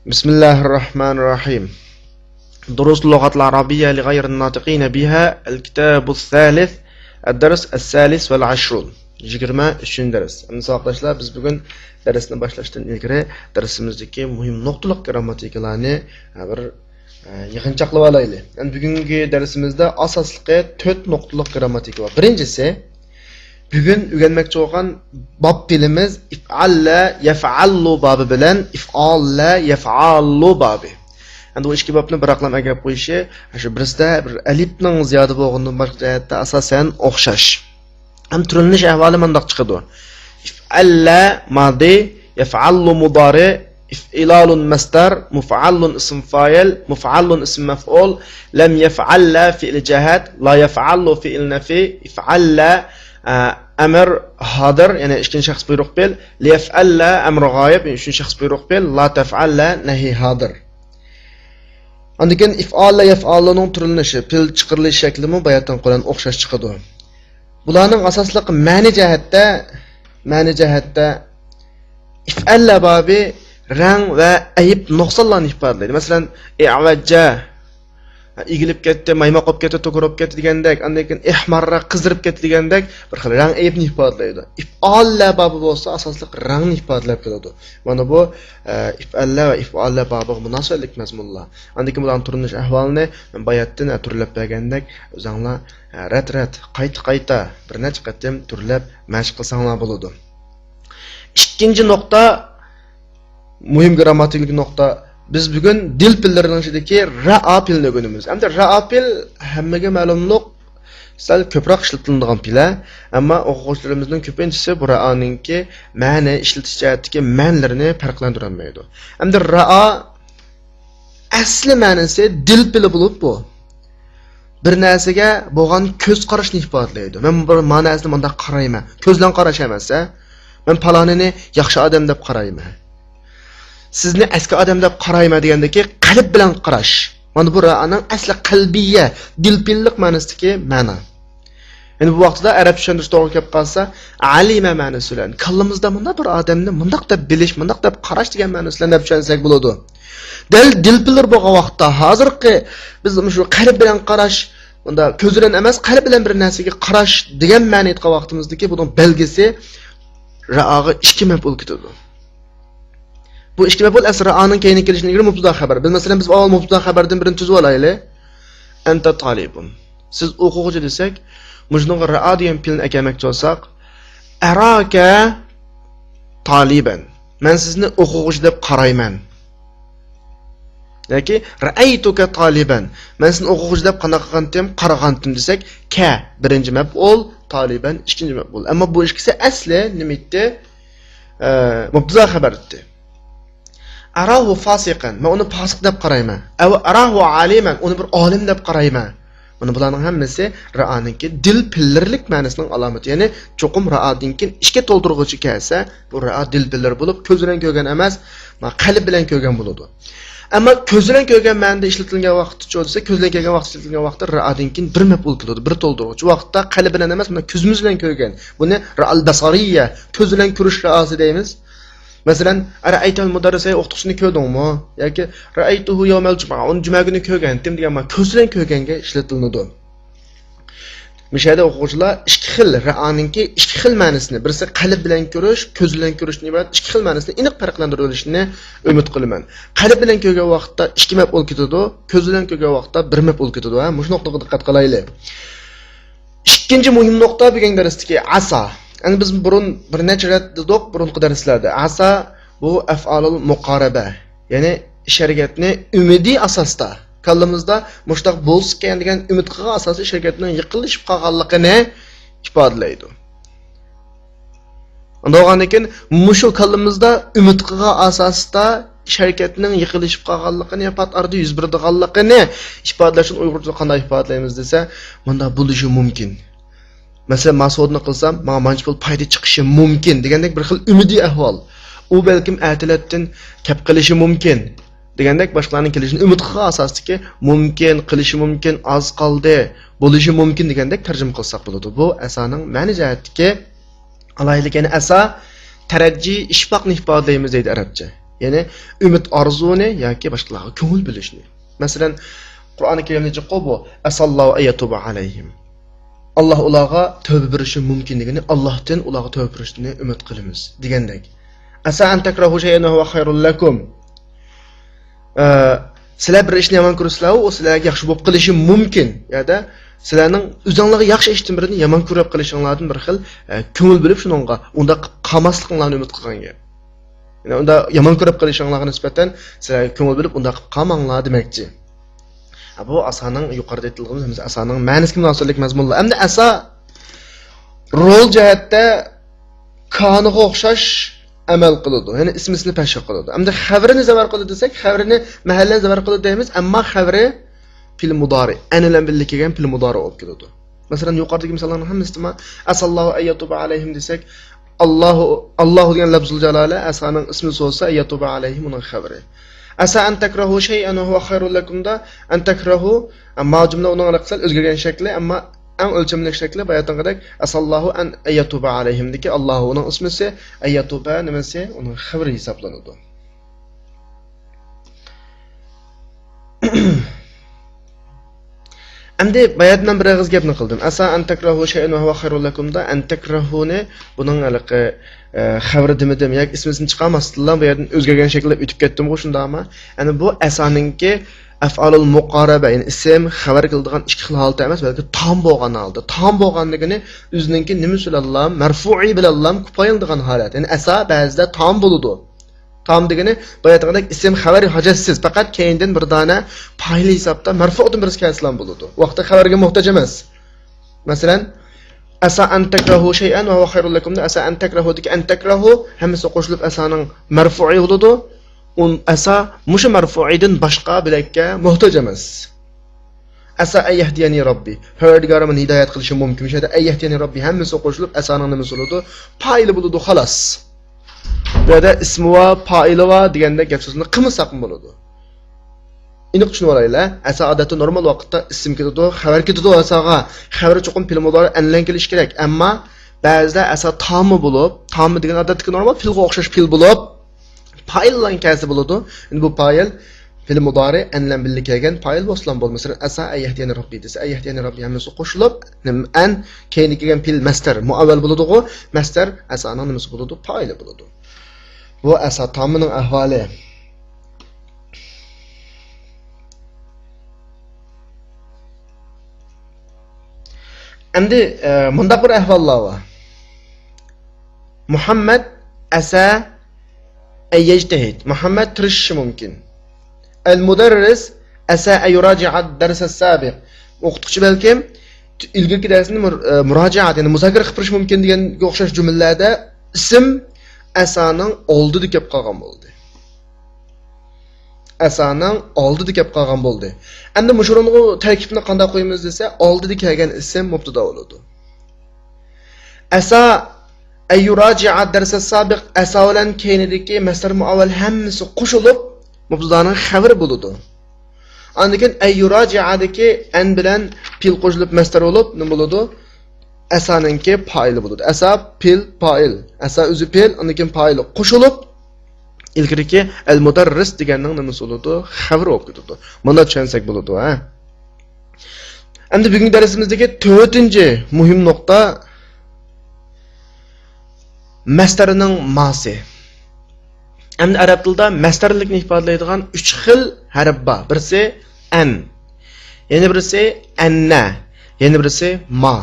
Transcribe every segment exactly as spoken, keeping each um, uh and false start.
بسم الله الرحمن الرحيم. دروس اللغة العربية لغير الناطقين بها، الكتاب الثالث، الدرس الثالث والعشرون. يىگىرمە ئۈچىنچى دەرس. ئەمدى ساۋاقداشلار، بىز بۈگۈن دەرسنى باشلاشتىن ئىلگىرى دەرسىمىزدىكى مۇھىم نۇقتىلىق گىرامماتىكىلارنى، ھە، بىر، ئە، يىغىنچاقلىۋالايلى. ئەمدى بۈگۈنكى دەرسىمىزدە ئاساسلىقى تۆت نۇقتىلىق گىرامماتىكا بار. بىرىنچىسى، بۈگۈن ئۆگەنمەكچى بولغان باب پېئلىمىز ئىفئاللا يەفئاللۇ بابى بىلەن ئىفئاللا يەفئاللۇ بابى. ئەمدى بۇ ئىككى بابنى بىراقلام ئەگەپ قويۇشى، شۇ بىرسىدە بىر ئەلىپنىڭ زىيادە بولغىنىدىن باشقا جەھەتتە ئاساسەن ئوخشاش. ھەم تۈرلىنىش ئەھۋالى مۇنداق چىقىدۇ. ئىفئاللا مادى، يەفئاللۇ مۇدارى، ئىفئىلالۇن مەسدەر، مۇفئاللۇن ئىسىم فائىل، مۇفئاللۇن ئىسىم مەفئۇل، لەم يەفئاللا فېئىل جەھەت، لا يەفئاللۇ فېئىل نەفى، ئىفئاللا، ئە، ئەمر ھازىر، يەنى ئىككىنچى شەخس بۇيرۇق پېئىل، لىيەفئاللا ئەمر غايىب، يەنى ئۈچىنچى شەخس بۇيرۇق پېئىل، لا تەفئاللا نەھى ھازىر. ئاندىن كېيىن ئىفئاللا يەفئاللۇنىڭ تۈرلىنىشى، پېئىل چىقىرىلىش شەكلىمۇ باياتىن قولەن ئوخشاش چىقىدۇ. بۇلارنىڭ ئاساسلىق مەنە جەھەتتە، مەنە جەھەتتە ئىفئاللا بابى رەڭ ۋە ئەيىب نۇقسانلارنى ئىپادىلەيدۇ. مەسىلەن، ئەۋەججە، ئېگىلىپ كەتتى، مايماق بولۇپ كەتتى، توكۇر بولۇپ كەتتى دېگەندەك، ئاندىن كېيىن ئەھمەررە، قىزىرىپ كەتتى دېگەندەك بىر خىل رەڭ ئەيىبنى ئىپادىلەيدۇ. ئىپئاللا بابى بولسا ئاساسلىق رەڭنى ئىپادىلەپ كېلىدۇ. مانا بۇ، ئە، ئىپئاللا ۋە ئىفئاللا بابىغا مۇناسىۋەتلىك مەزمۇنلار. ئاندىن كېيىن بۇلارنىڭ تۈرلىنىش ئەھۋالىنى باياتىن، ئە، تۈرلەپ بەرگەندەك ئۆزەڭلار، ئە، رەت-رەت، قايتا-قايتا بىر نەچچە قېتىم تۈرلەپ مەشىق قىلساڭلار بولىدۇ. ئىككىنچى نۇقتا، مۇھىم گىرامماتىكىلىق نۇقتا. بىز بۈگۈن دىل پېئىللىرىنىڭ ئىچىدىكى رائا پېئىلنى ئۆگىنىمىز. ئەمدى رائا پېئىل ھەممىگە مەلۇملۇق، سەل كۆپرەك ئىشلىتىلىدىغان پېئىل. ئەمما ئوقۇغۇچىلىرىمىزنىڭ كۆپىنچىسى بۇ رائانىڭكى مەنە، ئىشلىتىش جەھەتتىكى مەنىلىرىنى پەرقلەندۈرەلمەيدۇ. ئەمدى رائا ئەسلى مەنىسى دىل پېئىلى بولۇپ، بۇ بىر نەرسىگە بولغان كۆز قاراشنى ئىپادىلەيدۇ. مەن بىر ما نەرسىنى مۇنداق قارايمەن. كۆز بىلەن قاراش ئەمەس، ھە؟ مەن پالانىنى ياخشى ئادەم دەپ قارايمەن. سىزنى ئەسكى ئادەم دەپ قارايمەن دېگەندىكى قەلب بىلەن قاراش. مانا بۇ رائانىڭ ئەسلى قەلبىيە، دىل پېئىللىق مەنىسىدىكى مەنا. يەنى بۇ ۋاقتىدا ئەرەب چۈشەندۈرۈش توغرا كەپ قالسا، ئەلىمە مەنىسى بىلەن، كاللىمىزدا مۇنداق بىر ئادەمنى مۇنداق دەپ بىلىش، مۇنداق دەپ قاراش دېگەن مەنىسى بىلەن دەپ چۈشەنسەك بولىدۇ. دەل دىل پېئىللىرى بولغان ۋاقىتتا، ھازىرقى بىز مۇشۇ قەلب بىلەن قاراش، بۇندا كۆز بىلەن ئەمەس، قەلب بىلەن بىر نەرسىگە قاراش دېگەن مەنىنى ئېيتقان ۋاقتىمىزدىكى بۇنىڭ بەلگىسى رائاغا ئىككى مەپئۇل كېتىدۇ. بۇ ئىككى مەپئۇل ئەسلى رائانىڭ كەينىگە كېلىشىدىن ئىلگىرى مۇبتىدا خەۋەر. بىز، مەسىلەن، بىز ئاۋۋال مۇبتىدا خەۋەردىن بىرنى تۈزۈۋالايلى. ئەنتە تالىبۇن. سىز ئوقۇغۇچى دېسەك، مۇشۇنىڭغا رائا دېگەن پېئىلنى ئەكەلمەكچى بولساق، ئەراكە تالىبەن. مەن سىزنى ئوقۇغۇچى دەپ قارايمەن. ياكى رەئەيتۇكە تالىبەن. مەن سېنى ئوقۇغۇچى دەپ قانداق قىلغانتىم؟ قارىغانتىم دېسەك، كە بىرىنچى مەپئۇل، تالىبەن ئىككىنچى مەپئۇل. ئەمما بۇ ئىككىسى ئەسلى نېمە ئىدى؟ ئە، مۇبتىدا خەۋەر ئىدى. ئەراھۇ فاسىقەن. مەن ئۇنى پاسىق دەپ قارايمەن. ئەۋ ئەراھۇ ئالىمەن. ئۇنى بىر ئالىم دەپ قارايمەن. مانا بۇلارنىڭ ھەممىسى رائانىڭكى دىل پېئىللىرىلىك مەنىسىنىڭ ئالامىتى. يەنى چوقۇم رائادىن كېيىن ئىككى تولدۇرغۇچى كەلسە، بۇ رائا دىل پېئىللىرى بولۇپ، كۆز بىلەن كۆرگەن ئەمەس، ما قەلب بىلەن كۆرگەن بولىدۇ. ئەمما كۆز بىلەن كۆرگەن مەنىدە ئىشلىتىلگەن ۋاقىتچۇ دېسە، كۆز بىلەن كۆرگەن ۋاقىتتا ئىشلىتىلگەن ۋاقىتتا رائادىن كېيىن بىر مەپئۇل كېلىدۇ، بىر تولدۇرغۇچى. بۇ ۋاقىتتا قەلب بىلەن ئەمەس، مانا كۆزىمىز بىلەن كۆرگەن. بۇنى رائال بەسارىيە، كۆز بىلەن كۆرۈش رائاسى دەيمىز. مەسىلەن، رەئەيتەل مۇدەررىسە، ئوقۇتقۇچىنى كۆردۈڭمۇ؟ ياكى رەئەيتۇھۇ يەۋمەل جۇمۇئە، ئۇنى جۈمە كۈنى كۆرگەنتىم دېگەن مانا كۆز بىلەن كۆرگەنگە ئىشلىتىلىدۇ. مۇشۇ يەردە ئوقۇغۇچىلار ئىككى خىل، رەئانىڭكى ئىككى خىل مەنىسىنى، بىرسى قەلب بىلەن كۆرۈش، كۆز بىلەن كۆرۈشتىن ئىبارەت ئىككى خىل مەنىسىنى ئېنىق پەرقلەندۈرۈۋېلىشىنى ئۈمىد قىلىمەن. قەلب بىلەن كۆرگەن ۋاقىتتا ئىككى مەپئۇل كېتىدۇ، كۆز بىلەن كۆرگەن ۋاقىتتا بىر مەپئۇل كېتىدۇ. ھە، مۇشۇ نۇقتىغا دىققەت قىلايلى. ئىككىنچى مۇھىم نۇقتا بۈگۈنكى دەرستىكى ئەسا. ئەمدى بىز بۇرۇن بىر نەچچە رەت دېدۇق بۇرۇنقى دەرسلەردە. ئەسا بۇ ئەفئالۇل مۇقارەبە، يەنى ئىش ھەرىكەتنى ئۈمىدىي ئاساستا، كاللىمىزدا مۇشۇنداق بولسىكەن دېگەن ئۈمىد قىلغان ئاساستا ئىش ھەرىكەتنىڭ يېقىنلىشىپ قالغانلىقىنى ئىپادىلەيدۇ. ئۇنداق بولغاندىن كېيىن مۇشۇ كاللىمىزدا ئۈمىد قىلغان ئاساستا ئىش ھەرىكەتنىڭ يېقىنلىشىپ قالغانلىقىنى، پات ئارىدا يۈز بېرىدىغانلىقىنى ئىپادىلەش ئۈچۈن ئۇيغۇرچىدا قانداق ئىپادىلەيمىز دېسە، مۇنداق بولۇشى مۇمكىن. مەسىلەن، مانا سودىنى قىلسام، ماڭا مانچە پۇل پايدا چىقىشى مۇمكىن دېگەندەك بىر خىل ئۈمىدىي ئەھۋال. ئۇ بەلكىم ئەتىلەتتىن كەپ قېلىشى مۇمكىن دېگەندەك باشقىلارنىڭ كېلىشىنى ئۈمىد قىلغان ئاساستىكى مۇمكىن، قېلىشى مۇمكىن، ئاز قالدى، بولۇشى مۇمكىن دېگەندەك تەرجىمە قىلساق بولىدۇ. بۇ ئەسانىڭ مەنە جەھەتتىكى ئالاھىدىلىكى. يەنى ئەسا تەرەججى ئىشپاقنى ئىپادىلەيمىز دەيدۇ ئەرەبچە. يەنى ئۈمىد ئارزۇنى ياكى باشقىلارغا كۆڭۈل بۆلۈشنى. مەسىلەن، قۇرئانى كەرىمدە جىققۇ بۇ، «ئەسەللاھۇ ئەن يەتۇبە ئەلەيھىم». ئاللاھ ئۇلارغا تەۋبە بېرىشى مۇمكىن دېگىنى، ئاللاھتىن ئۇلارغا تەۋبە بېرىشىنى ئۈمىد قىلىمىز دېگەندەك. «ئەسا ئەن تەكرەھۇ شەيئەن ۋە ھۇۋە خەيرۇن لەكۇم». ئە، سىلەر بىر ئىشنى يامان كۆرسىلەر، ئۇ سىلەرگە ياخشى بولۇپ قېلىشى مۇمكىن. يەنى سىلەرنىڭ ئۆزۈڭلارغا ياخشى ئىشتىن بىرىنى يامان كۆرۈپ قېلىشىڭلاردىن بىر خىل، ئە، كۆڭۈل بۆلۈپ شۇنىڭغا، ئۇنداق قىلىپ قالماسلىقىڭلارنى ئۈمىد قىلغان گەپ. يەنى ئۇنداق يامان كۆرۈپ قېلىشىڭلارغا نىسبەتەن سىلەر كۆڭۈل بۆلۈپ ئۇنداق قىلىپ قالماڭلار دېمەكچى. ھە، بۇ ئەسانىڭ يۇقىرىدا ئېيتىلغان ھەممىسى ئەسانىڭ مەنىسىگە مۇناسىۋەتلىك مەزمۇنلار. ئەمدى ئەسا رول جەھەتتە كانىغا ئوخشاش ئەمەل قىلىدۇ. يەنى ئىسمىسىنى پەشە قىلىدۇ. ئەمدى خەۋىرىنى زەۋەر قىلىدۇ دېسەك، خەۋىرىنى مەھەللە زەۋەر قىلىدۇ دەيمىز، ئەمما خەۋىرى پېئىل مۇدارى، ئەن بىلەن بىللە كەلگەن پېئىل مۇدارى بولۇپ كېلىدۇ. مەسىلەن، يۇقىرىدىكى مىساللارنىڭ ھەممىسىدىمۇ، «ئەسەللاھۇ ئەن يەتۇبە ئەلەيھىم» دېسەك، ئاللاھۇ، ئاللاھۇ دېگەن لەپزۇل جالالە، ئەسانىڭ ئىسمى بولسا، «ئەن يەتۇبە ئەلەيھىم» ئۇنىڭ خەۋىرى. «ئەسا ئەن تەكرەھۇ شەيئەن ۋە ھۇۋە خەيرۇن لەكۇم» دا، «ئەن تەكرەھۇ»، ما جۈملە ئۇنىڭ سەل ئۆزگەرگەن شەكلى، ئەمما ئەڭ ئۆلچەملىك شەكلى باياتىنقىدەك، «ئەسەللاھۇ ئەن، ئەن يەتۇبە ئەلەيھىم» دىكى ئاللاھۇ ئۇنىڭ ئىسمىسى، «ئەن يەتۇبە» نېمىسى؟ ئۇنىڭ خەۋىرى ھېسابلىنىدۇ. ئەمدى باياتىن بىر ئېغىز گەپنى قىلدىم. «ئەسا ئەن تەكرەھۇ شەيئەن ۋە ھۇۋە خەيرۇن لەكۇم» دا «ئەن تەكرەھۇنى» بۇنىڭ ھېلىقى، ئە، خەۋىرى دېمىدىم ياكى ئىسمىسىنى چىقارماستىنلا بۇ يەردىن ئۆزگەرگەن شەكىلدە ئۆتۈپ كەتتىمغۇ، شۇنداقمۇ؟ يەنى بۇ ئەسانىڭكى ئەفئالۇل مۇقارەبە، يەنى ئىسىم، خەۋەر كېلىدىغان ئىككى خىل ھالىتى ئەمەس، بەلكى تام بولغان ھالدا. تام بولغان دېگىنى ئۆزىنىڭكى نېمىسى بىلەنلا، مەرفۇئى بىلەنلا كۇپايىلىنىدىغان ھالەت. يەنى ئەسا بەزىدە تام بولىدۇ. تام دېگىنى باياتىقىدەك ئىسىم خەۋەر ھاجەتسىز، پەقەت كەينىدىن بىر دانە پائىل ھېسابتا مەرفۇئدىن بىرسى كەلسىلا بولىدۇ. ۋاقتى خەۋەرگە موھتاج ئەمەس. مەسىلەن، «ئەسا ئەن تەكرەھۇ شەيئەن ۋە ھۇۋە خەيرۇن لەكۇم» دا «ئەسا ئەن تەكرەھۇ» دىكى «ئەن تەكرەھۇ» ھەممىسى قوشۇلۇپ ئەسانىڭ مەرفۇئى بولىدۇ. ئۇن-، ئەسا مۇشۇ مەرفۇئىدىن باشقا بىلەككە موھتاج ئەمەس. «ئەسا ئەن يەھدىيەنى رەببى»، پەرۋەردىگارىم مېنى ھىدايەت قىلىشى مۇمكىن. شۇ يەردە «ئەن يەھدىيەنى رەببى» ھەممىسى قوشۇلۇپ ئەسانىڭ نېمىسى بولىدۇ؟ پائىلى بولىدۇ، خالاس. بۇ يەردە ئىسمى بار، پائىلى بار دېگەندەك گەپ سۆزنى قىلمىساقمۇ بولىدۇ. ئېنىق چۈشىنىۋالايلى. ئەسا ئادەتتە نورمال ۋاقىتتا ئىسىم كېتىدۇ، خەۋەر كېتىدۇ ئەساغا. خەۋىرى چوقۇم پېئىل مۇدارى ئەن بىلەن كېلىشى كېرەك. ئەمما بەزىدە ئەسا تامى بولۇپ، تامى دېگەن ئادەتتىكى نورمال پېئىلغا ئوخشاش پېئىل بولۇپ، پائىل بىلەن كەلسە بولىدۇ. ئەمدى بۇ پائىل پېئىل مۇدارى ئەن بىلەن بىللە كەلگەن پائىل بولسىلا بولىدۇ. مەسىلەن، «ئەسا ئەن يەھدىيەنى رەببى» دېسە، «ئەن يەھدىيەنى رەببى» ھەممىسى قوشۇلۇپ، نېمە، ئەن كەينىگە كەلگەن پېئىل مەستەر مۇئەۋۋەل بولىدىغۇ، مەستەر ئەسانىڭ نېمىسى بولىدۇ؟ پائىلى بولىدۇ. بۇ ئەسا تامىنىڭ ئەھۋالى. ئەمدى، ئە، مۇنداق بىر ئەھۋاللار بار. مۇھەممەد ئەسا ئەن يەجتەھىد. مۇھەممەد تىرىشىشى مۇمكىن. ئەل مۇدەررىس ئەسا ئەن يۇراجىئە دەرسە سابىق. ئوقۇتقۇچى بەلكىم ئىلگىرىكى دەرسنى مۇر-، ئە، مۇراجىئەت، يەنى مۇزاكىرە قىلىپ بېرىشى مۇمكىن دېگەنگە ئوخشاش جۈملىلەردە ئىسىم ئەسانىڭ ئالدىدا كەپ قالغان بولدى. ئەسانىڭ ئالدىدا كەپ قالغان بولدى. ئەمدى مۇشۇنىڭغا تەركىبنى قانداق قويىمىز دېسە، ئالدىدا كەلگەن ئىسىم مۇبتىدا بولىدۇ. ئەسا ئەن يۇراجىئە دەرسە سابىق، ئەسا بىلەن كەينىدىكى مەستەر مۇئەۋۋەل ھەممىسى قوشۇلۇپ مۇبتىدانىڭ خەۋىرى بولىدۇ. ئاندىن كېيىن ئەن يۇراجىئەدىكى ئەن بىلەن پېئىل قوشۇلۇپ مەستەر بولۇپ نېمە بولىدۇ؟ ئەسانىڭكى پائىلى بولىدۇ. ئەسا پېئىل، پائىل. ئەسا ئۆزى پېئىل، ئاندىن كېيىن پائىلى قوشۇلۇپ، ئىلگىرىكى ئەل مۇدەررىس دېگەننىڭ نېمىسى بولىدۇ؟ خەۋىرى بولۇپ كېتىدۇ. مۇنداق چۈشەنسەك بولىدۇ، ھە؟ ئەمدى بۈگۈنكى دەرسىمىزدىكى تۆتىنچى مۇھىم نۇقتا، مەستەرنىڭ ماسى. ئەمدى ئەرەب تىلىدا مەستەرلىكنى ئىپادىلەيدىغان ئۈچ خىل ھەرپ بار. بىرسى ئەن، يەنە بىرسى ئەننە، يەنە بىرسى ما.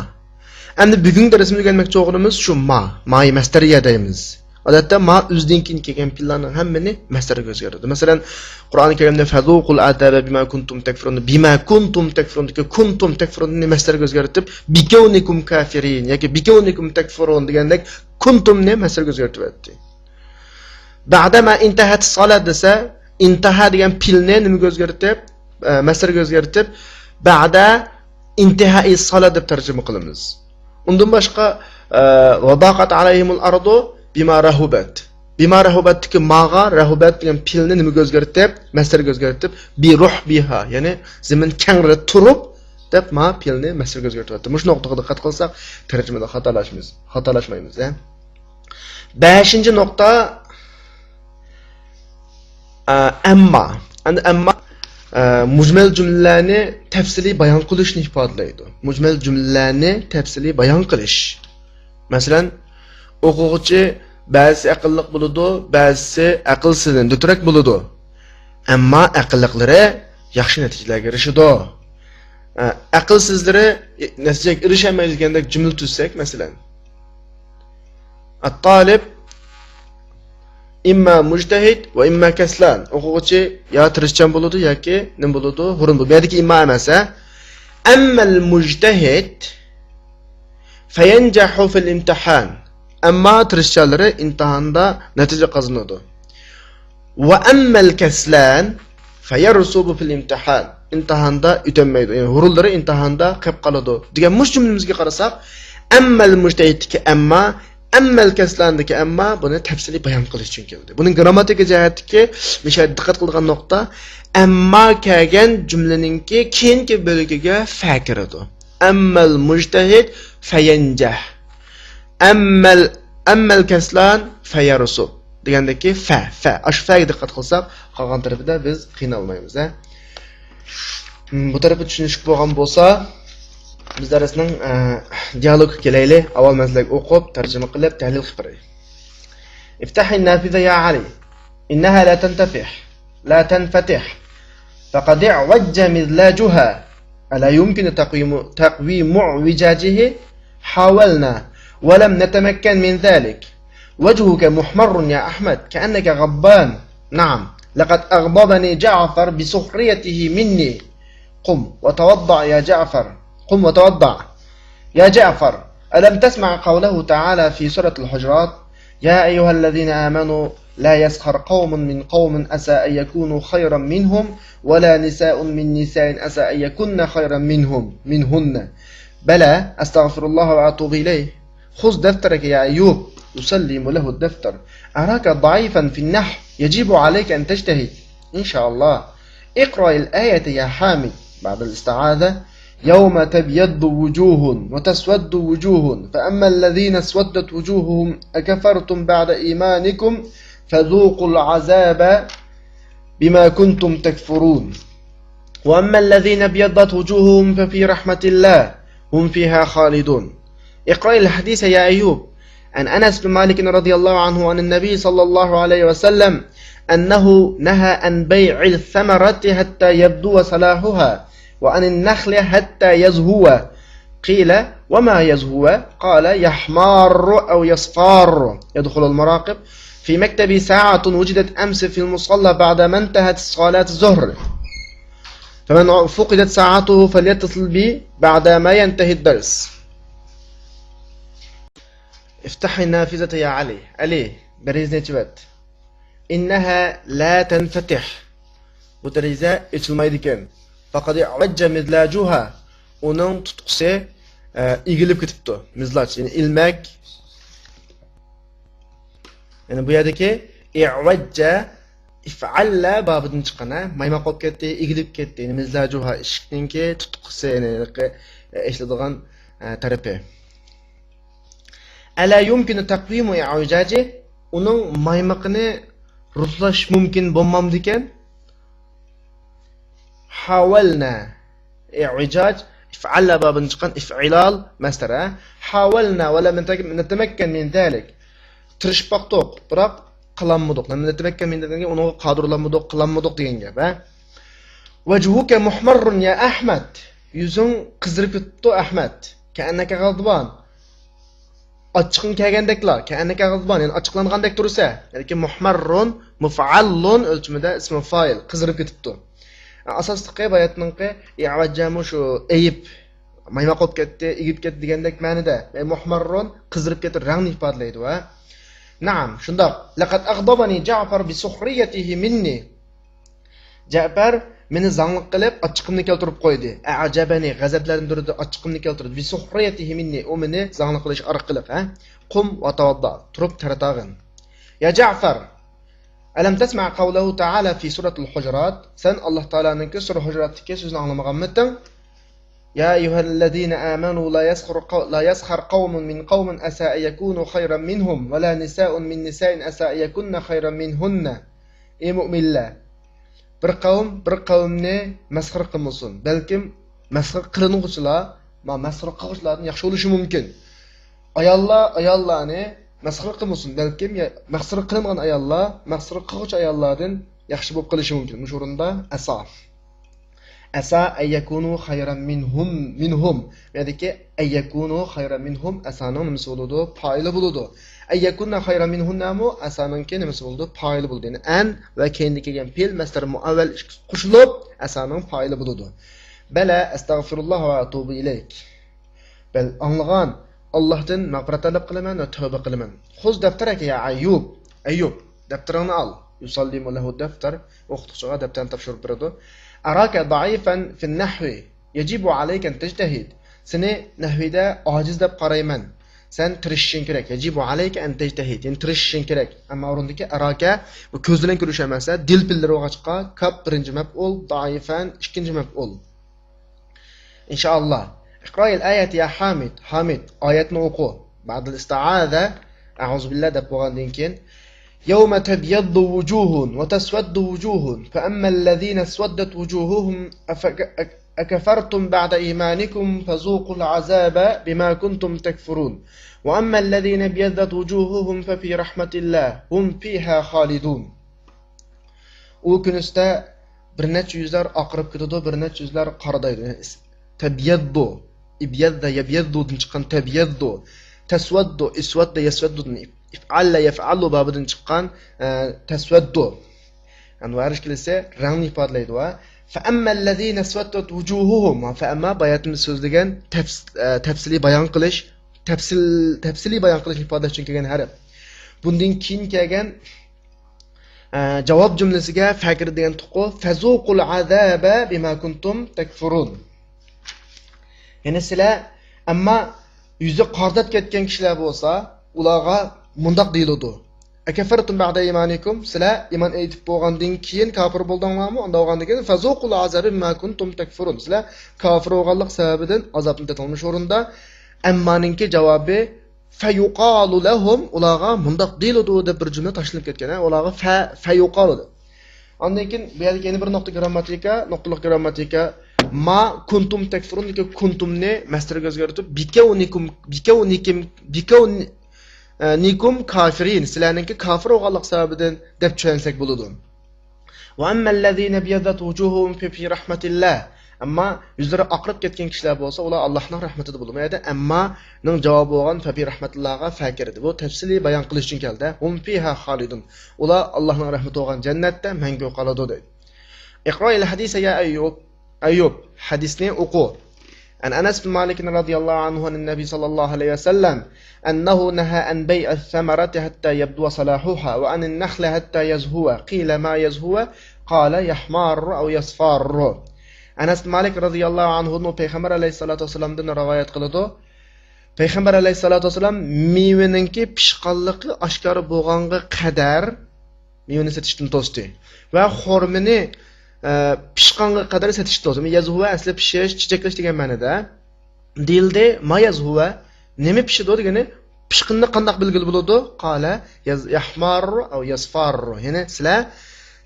ئەمدى بۈگۈنكى دەرسىمىزدە ئۆگەنمەكچى بولغىنىمىز شۇ ما، مايى مەستەرىيە دەيمىز. ئادەتتە ما ئۆزىدىن كېيىن كەلگەن پېئىللارنىڭ ھەممىنى مەستەرگە ئۆزگەرتىدۇ. مەسىلەن، قۇرئانى كەرىمدە «فەزۇقۇل ئازابە بىما كۇنتۇم تەكفۇرۇن»، بىما كۇنتۇم تەكفۇرۇندىكى كۇنتۇم تەكفۇرۇننى مەستەرگە ئۆزگەرتىپ، بىكەۋنىكۇم كافىرىن ياكى بىكەۋنىكۇم تەكفۇرۇن دېگەندەك كۇنتۇمنى مەستەرگە ئۆزگەرتىۋەتتى. بەئدە ما ئىنتەھەتىس سالات دېسە، ئىنتەھا دېگەن پېئىلنى نېمىگە ئۆزگەرتىپ، ئە، مەستەرگە ئۆزگەرتىپ، بەئدە ئىنتىھائىس سالات دەپ تەرجىمە قىلىمىز. ئۇندىن باشقا، ئە، ۋەداقەت ئەلەيھىمۇل ئەرزۇ بىما رەھۇبەت. بىما رەھۇبەتتىكى ماغا رەھۇبەت دېگەن پېئىلنى نېمىگە ئۆزگەرتىپ، مەستەرگە ئۆزگەرتىپ، بىرۇھبىھا، يەنى زېمىن كەڭرى تۇرۇپ دەپ ما پېئىلنى مەستەرگە ئۆزگەرتىۋەتتى. مۇشۇ نۇقتىغا دىققەت قىلساق، تەرجىمىدە خاتالاشمايمىز، خاتالاشمايمىز، ھە. بەشىنچى نۇقتا، ئە، ئەمما. ئەمدى ئەمما، ئە، مۇجمەل جۈملىلەرنى تەپسىلىي بايان قىلىشنى ئىپادىلەيدۇ. مۇجمەل جۈملىلەرنى تەپسىلىي بايان قىلىش. مەسىلەن، ئوقۇغۇچى بەزىسى ئەقىللىق بولىدۇ، بەزىسى ئەقىلسىزدىن دۆترەك بولىدۇ. ئەمما ئەقىللىقلىرى ياخشى نەتىجىلەرگە ئېرىشىدۇ. ئە، ئەقىلسىزلىرى نەتىجىگە ئېرىشەلمەيدۇ دېگەندەك جۈملە تۈزسەك، مەسىلەن. ئەتتالىب ئىمما مۇجتەھىد ۋە ئىمما كەسلان. ئوقۇغۇچى يا تىرىشچان بولىدۇ ياكى نېمە بولىدۇ؟ ھۇرۇن بولىدۇ. بۇ يەردىكى ئىمما ئەمەس، ھە؟ ئەممەل مۇجتەھىد فەيەنجەھۇ فىل ئىمتىھان. ئەمما تىرىشچانلىرى ئىمتىھاندا نەتىجە قازىنىدۇ. ۋە ئەممەل كەسلان فەيەرسۇبۇ فىل ئىمتىھان. ئىمتىھاندا ئۆتەلمەيدۇ. يەنى ھۇرۇنلىرى ئىمتىھاندا قېلىپ قالىدۇ. دېگەن مۇشۇ جۈملىمىزگە قارىساق، ئەممەل مۇجتەھىدتىكى ئەمما، ئەممەل كەسلاندىكى ئەمما بۇنى تەپسىلىي بايان قىلىش ئۈچۈن كەلدى. بۇنىڭ گرامماتىكا جەھەتتىكى مۇشۇ يەردە دىققەت قىلىدىغان نۇقتا، ئەمما كەلگەن جۈملىنىڭكى كېيىنكى بۆلىكىگە فە كىرىدۇ. ئەممەل مۇجتەھىد فەيەنجەھ. ئەممەل، ئەممەل كەسلان فەيەرسۇ دېگەندىكى فە، فە. ئاشۇ فەگە دىققەت قىلساق، قالغان تەرىپىدە بىز قىينالمايمىز، ھە. بۇ تەرىپى چۈشىنىشلىك بولغان بولسا، بىز دەرسنىڭ، ئە، دىيالوگىغا كېلەيلى. ئاۋۋال مەن سىلەرگە ئوقۇپ، تەرجىمە قىلىپ، تەھلىل قىلىپ بېرەي. افتح النافذة يا علي. إنها لا تنتفح. لا تنفتح. فقد اعوج مذلاجها. ألا يمكن تقويم، تقويم اعوجاجه؟ حاولنا ولم نتمكن من ذلك. وجهك محمر يا أحمد، كأنك غضبان. نعم، لقد أغضبني جعفر بسخريته مني. قم وتوضأ يا جعفر. قم وتوضأ. يا جعفر، ألم تسمع قوله تعالى في سورة الحجرات: يا أيها الذين آمنوا لا يسخر قوم من قوم عسى أن يكونوا خيرا منهم ولا نساء من نساء عسى أن يكن خيرا منهم، منهن. بلى، أستغفر الله وأتوب إليه. خذ دفترك يا أيوب. يسلم له الدفتر. أراك ضعيفا في النحو، يجب عليك أن تجتهد. إن شاء الله. اقرأ الآية يا حامد بعد الاستعاذة. يوم تبيض وجوه وتسود وجوه، فأما الذين اسودت وجوههم أكفرتم بعد إيمانكم فذوقوا العذاب بما كنتم تكفرون. وأما الذين ابيضت وجوههم ففي رحمة الله هم فيها خالدون. اقرأ الحديث يا أيوب. عن أنس بن مالك رضي الله عنه عن النبي صلى الله عليه وسلم أنه نهى عن بيع الثمرة حتى يبدو صلاحها، وعن النخل حتى يزهو. قيل: وما يزهو؟ قال: يحمار أو يصفار. يدخل المراقب. في مكتبي ساعة وجدت أمس في المصلى بعدما انتهت صلاة الظهر، فمن فقدت ساعته فليتصل بي بعدما ينتهي الدرس. افتح النافذة يا علي. ئەلى، دېرىزىنى ئېچىۋەت. إنها لا تنفتح. بۇ دېرىزە ئېچىلمايدىكەن. فقد اعوج مذلاجها. ئۇنىڭ تۇتقۇسى، ئە، ئېگىلىپ كېتىپتۇ. مىزلاج، يەنى ئىلمەك. يەنى بۇ يەردىكى ئىئۋەججە، ئىفئەللە بابىدىن چىققان، ھە؟ مايماق بولۇپ كەتتى، ئېگىلىپ كەتتى. يەنى مىزلاجۇھا، ئىشىكنىڭكى تۇتقۇسى، يەنى ھېلىقى، ئە، ئېچىلىدىغان، ئە، تەرىپى. ئەلا يۇمكىنۇ تەقۋىمۇ ئىئۋىجاجى، ئۇنىڭ مايمىقىنى رۇسلاش مۇمكىن بولمامدىكەن؟ ھاۋەلنە. ئىئۋىجاج، ئىفئەللە بابىدىن چىققان ئىفئىلال مەسدەر، ھە؟ ھاۋەلنە ۋە لەم نەتەمەككەن مىن زالىك. تىرىشىپ باقتۇق، بىراق قىلالمىدۇق. لەم نەتەمەككەن مىن دېگەنگە ئۇنىڭغا قادىر بولالمىدۇق، قىلالمىدۇق دېگەن گەپ، ھە؟ ۋەجھۇكە مۇھمەررۇن يا ئەھمەد. يۈزۈڭ قىزىرىپ كېتىپتۇ، ئەھمەد. كەئەننەكە غەزبان. ئاچچىقىڭ كەلگەندەكلا، كەئەننەكە غەزبان، يەنى ئاچچىقلانغاندەك تۇرىسە. يەنى مۇھمەررۇن، مۇفئەللۇن ئۆلچىمىدە ئىسمى فائىل، قىزىرىپ كېتىپتۇ. ئاساسلىقى باياتنىڭقى ئىئۋەججەمۇ شۇ ئېيىپ، مايماق بولۇپ كەتتى، ئېگىپ كەتتى دېگەندەك مەنىدە. ۋە مۇھمەررۇن قىزىرىپ كەتتى، رەڭنى ئىپادىلەيدۇ، ھە؟ نەئەم، شۇنداق. لەقەد ئەغضەبەنى جەئفەر بىسۇخرىيەتىھى مىننى. جەئپەر مېنى زاڭلىق قىلىپ، ئاچچىقىمنى كەلتۈرۈپ قويدى. ئەئجەبەنى، غەزەپلەندۈردى، ئاچچىقىمنى كەلتۈردى. بىسۇخرىيەتىھى مىننى، ئۇ مېنى زاڭلىق قىلىش ئارقىلىق، ھە؟ قۇم ۋە تەۋەددا، تۇرۇپ تەر تاغىن. يا جەئفەر، ئەلەم تەسمەئ قەۋلەھۇ تەئالە فى سۇرەتىل ھۇجۇرات، سەن ئاللاھ تائالانىڭكى سۇرە ھۇجۇراتتىكى سۆزىنى ئاڭلىمىغانمىدىڭ؟ يا أيها الذين آمنوا لا يسخر قو-، لا يسخر قوم من قوم عسى أن يكونوا خيرا منهم ولا نساء من نساء عسى أن يكن خيرا منهن. ئى مۆمىنلەر، بىر قەۋم بىر قەۋمنى مەسخىرە قىلمىسۇن. بەلكىم مەسخىرە قىلىنغۇچىلار، ما-، مەسخىرە قىلغۇچىلاردىن ياخشى بولۇشى مۇمكىن. ئاياللار ئاياللارنى مەسخىرە قىلمىسۇن. بەلكىم يا-، مەسخىرە قىلىنغان ئاياللار مەسخىرە قىلغۇچى ئاياللاردىن ياخشى بولۇپ قېلىشى مۇمكىن. مۇشۇ ئورۇندا ئەسا. ئەسا ئەن يەكۇنۇ خەيرەن مىنھۇم، مىنھۇم. بۇ يەردىكى ئەن يەكۇنۇ خەيرەن مىنھۇم ئەسانىڭ نېمىسى بولىدۇ؟ پائىلى بولىدۇ. ئەن يەكۇنە خەيرەن مىنھۇننەمۇ ئەسانىڭكى نېمىسى بولىدۇ؟ پائىلى بولىدۇ. يەنى ئەن ۋە كەينىدىن كەلگەن پېئىل مەسدەر مۇئەۋۋەل ئىككىسى قوشۇلۇپ ئەسانىڭ پائىلى بولىدۇ. بەلە ئەستەغفىرۇللاھ ۋە ئەتۇبۇ ئىلەيك. بەل، ئاڭلىغان، ئاللاھتىن مەغپىرەت تەلەپ قىلىمەن ۋە تەۋبە قىلىمەن. خۇز دەفتەرەكە يا ئەييۇب. ئەييۇب، دەپتىرىڭنى ئال. يۇسەللىمۇ لەھۇ دەفتەر، ئوقۇتقۇچىغا دەپتەرنى تاپشۇرۇپ بېرىدۇ. ئەراكە زەئىفەن فىن نەھۋى. يەجىبۇ ئەلەيكە ئەن تەجتەھىد. سېنى نەھۋىدە ئاجىز دەپ قارايمەن. سەن تىرىشىشىڭ كېرەك. يەجىبۇ ئەلەيكە ئەن تەجتەھىد. يەنى تىرىشىشىڭ كېرەك. ئەمما ئورۇندىكى ئەراكە، بۇ كۆز بىلەن كۆرۈش ئەمەس، دىل پىللىرى بولغاچقا، كاپ بىرىنچى مەپئۇل، زەئىفەن ئىككىنچى مەپئۇل. ئىنشائاللا. اقرأ الآية يا حامد. ھامىد، ئايەتنى ئوقۇ. بعد الاستعاذة، أعوذ بالله دەپ بولغاندىن كېيىن، يوم تبيض وجوه وتسود وجوه فأما الذين اسودت وجوههم أفك-، أكفرتم بعد إيمانكم فذوقوا العذاب بما كنتم تكفرون وأما الذين ابيضت وجوههم ففي رحمة الله هم فيها خالدون. ئۇ كۈنىسىدە بىر نەچچە يۈزلەر ئاقىرىپ كېتىدۇ، بىر نەچچە يۈزلەر قارىدايدۇ. يەنى ئىس-، تەبيەددۇ، ئىبيەددە يەبيەددۇدىن چىققان تەبيەددۇ، تەسۋەددۇ، ئىسۋەددە يەسۋەددۇدىن، ئىف-، ئىفئەللە يەفئەللۇ بابىدىن چىققان، ئە، تەسۋەددۇ. يەنى ۋەرىش كېلىسى رەڭنى ئىپادىلەيدۇ. فەئەممەللەزىنە ئەسۋەددەت ۋۇجۇھۇھۇم. فەئەمما باياتىمىز سۆزلىگەن تەپس-، ئە، تەپسىلىي بايان قىلىش، تەپسىل-، تەپسىلىي بايان قىلىش ئىپادىلەش ئۈچۈن كەلگەن ھەرپ. بۇندىن كېيىن كەلگەن ئە، جاۋاب جۈملىسىگە فەكىر دېگەن تۇقۇ، فەزۇقۇل ئازابە بىما كۇنتۇم تەكفۇرۇن. يەنى سىلەر، ئەمما يۈزى قارىداپ كەتكەن كىشىلەر بولسا، ئۇلارغا مۇنداق دېيىلىدۇ. ئەكەفەرتۇم بەئدە ئىمانىكۇم، سىلەر ئىمان ئېيتىپ بولغاندىن كېيىن كاپىر بولدۇڭلارمۇ؟ ئۇنداق بولغاندىن كېيىن، فەزۇقۇل ئازابە بىما كۇنتۇم تەكفۇرۇن. سىلەر كاپىر بولغانلىق سەۋەبىدىن ئازابنى تېتىڭلار. مۇشۇ ئورۇندا ئەممانىڭكى جاۋابى، فەيۇقالۇ لەھۇم، ئۇلارغا مۇنداق دېيىلىدۇ دەپ بىر جۈملە تاشلىنىپ كەتكەن. ھە، ئۇلارغا فە، فەيۇقالۇ دەپ. ئاندىن كېيىن بۇ يەردىكى يەنە بىر نۇقتا گرامماتىكا، نۇقتىلىق گرامماتىكا. ما كۇنتۇم تەكفۇرۇندىكى كۇنتۇمنى مەسدەرگە ئۆزگەرتىپ، بىكەۋنىكۇم، بىكەۋنىكىم، بىكەۋنىكۇم كافىرىن، سىلەرنىڭكى كافىر بولغانلىق سەۋەبىدىن دەپ چۈشەنسەك بولىدۇ. وأما الذين ابيضت وجوههم ففي رحمة الله. ئەمما يۈزلىرى ئاقىرىپ كەتكەن كىشىلەر بولسا، ئۇلار ئاللاھنىڭ رەھمىتىدە بولىدۇ. بۇ يەردە ئەممانىڭ جاۋابى بولغان فەفى رەھمەتىللاغا فەكىردى. بۇ تەپسىلىي بايان قىلىش ئۈچۈن كەلدى. ھۇم فىھا خالىدۇن. ئۇلار ئاللاھنىڭ رەھمىتى بولغان جەننەتتە مەڭگۈ قالىدۇ دەيدۇ. اقرأ الحديث يا أيوب. ئەييۇب، ھەدىسنى ئوقۇ. عن أنس بن مالك رضي الله عنه عن النبي صلى الله عليه وسلم أنه نهى عن بيع الثمرة حتى يبدو صلاحها وعن النخل حتى يزهو. قيل ما يزهو؟ قال يحمار أو يصفار. ئەنەس مالىك رەزىياللاھۇ ئەنھۇنىڭ پەيغەمبەر ئەلەيھىسسالاتۇ ۋەسسالامدىن رىۋايەت قىلىدۇ. پەيغەمبەر ئەلەيھىسسالاتۇ ۋەسسالام مېۋىنىڭكى پىشقانلىقى ئاشكارا بولغانغا قەدەر مېۋىنى سېتىشتىن توستى. ۋە خورمىنى، ئە، پىشقانغا قەدەر سېتىشتىن توستى. يەزھۇۋە ئەسلى پىشىش، چېچەكلەش دېگەن مەنىدە. دېيىلدى، ما يەزھۇۋە، نېمە پىشىدۇ دېگىنى، پىشقىنىنى قانداق بىلگىلى بولىدۇ؟ قالە يەز-، يەھماررۇ ئەۋ يەسفاررۇ. يەنى سىلەر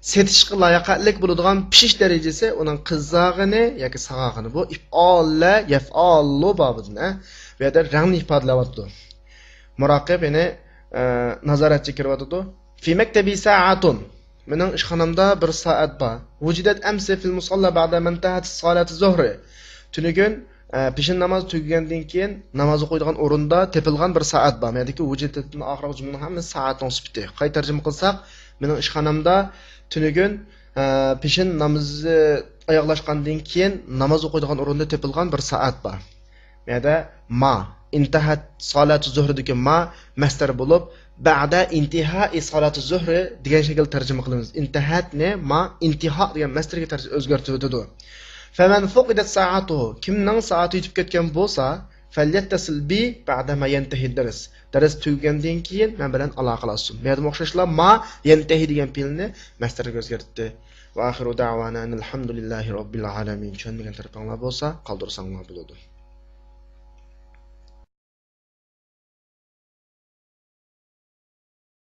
سېتىشقا لاياقەتلىك بولىدىغان پىشىش دەرىجىسى ئۇنىڭ قىزارغىنى ياكى ساغارغىنى. بۇ ئىپئالە يەفئالۇ بابىدىن، ئە. بۇ يەردە رەڭنى ئىپادىلەۋاتىدۇ. مۇراقىب، يەنى، ئە، نازارەتچى كىرىۋاتىدۇ. في مكتبي ساعة. مېنىڭ ئىشخانامدا بىر سائەت بار. وجدت أمس في المصلى بعدما انتهت صلاة الظهر. تۈنۈگۈن، ئە، پېشىن ناماز تۈگىگەندىن كېيىن ناماز ئوقۇيدىغان ئورۇندا تېپىلغان بىر سائەت بار. مەدىكى ۋۇجۇدتىن ئاخىرقى جۈملىنىڭ ھەممىسى سائەتنىڭ سۈپىتى. قايتا تەرجىمە قىلساق، مېنىڭ ئىشخانامدا تۈنۈگۈن، ئە، پېشىن نامىزى ئاياغلاشقاندىن كېيىن ناماز ئوقۇيدىغان ئورۇندا تېپىلغان بىر سائەت بار. بۇ يەردە ما، ئىنتەھەت سالاتۇ زۇھرىدىكى ما مەسدەر بولۇپ، بەئدە ئىنتىھائى سالاتۇ زۇھرى دېگەن شەكىلدە تەرجىمە قىلىمىز. ئىنتەھەتنى ما ئىنتىھا دېگەن مەسدەرگە تەرجىمە، ئۆزگەرتىۋېتىدۇ. فمن فقدت ساعته، كىمنىڭ سائىتى يېتىپ كەتكەن بولسا، فليتصل بي بعدما ينتهي الدرس، دەرس تۈگىگەندىن كېيىن مەن بىلەن ئالاقىلاشسۇن. بۇ يەردىمۇ ئوخشاشلا ما ينتهي دېگەن پېئىلنى مەسدەرگە ئۆزگەرتتى. وآخر دعوانا أن الحمد لله رب العالمين. چۈشەنمىگەن تەرىپىڭلار بولسا قالدۇرساڭلار بولىدۇ.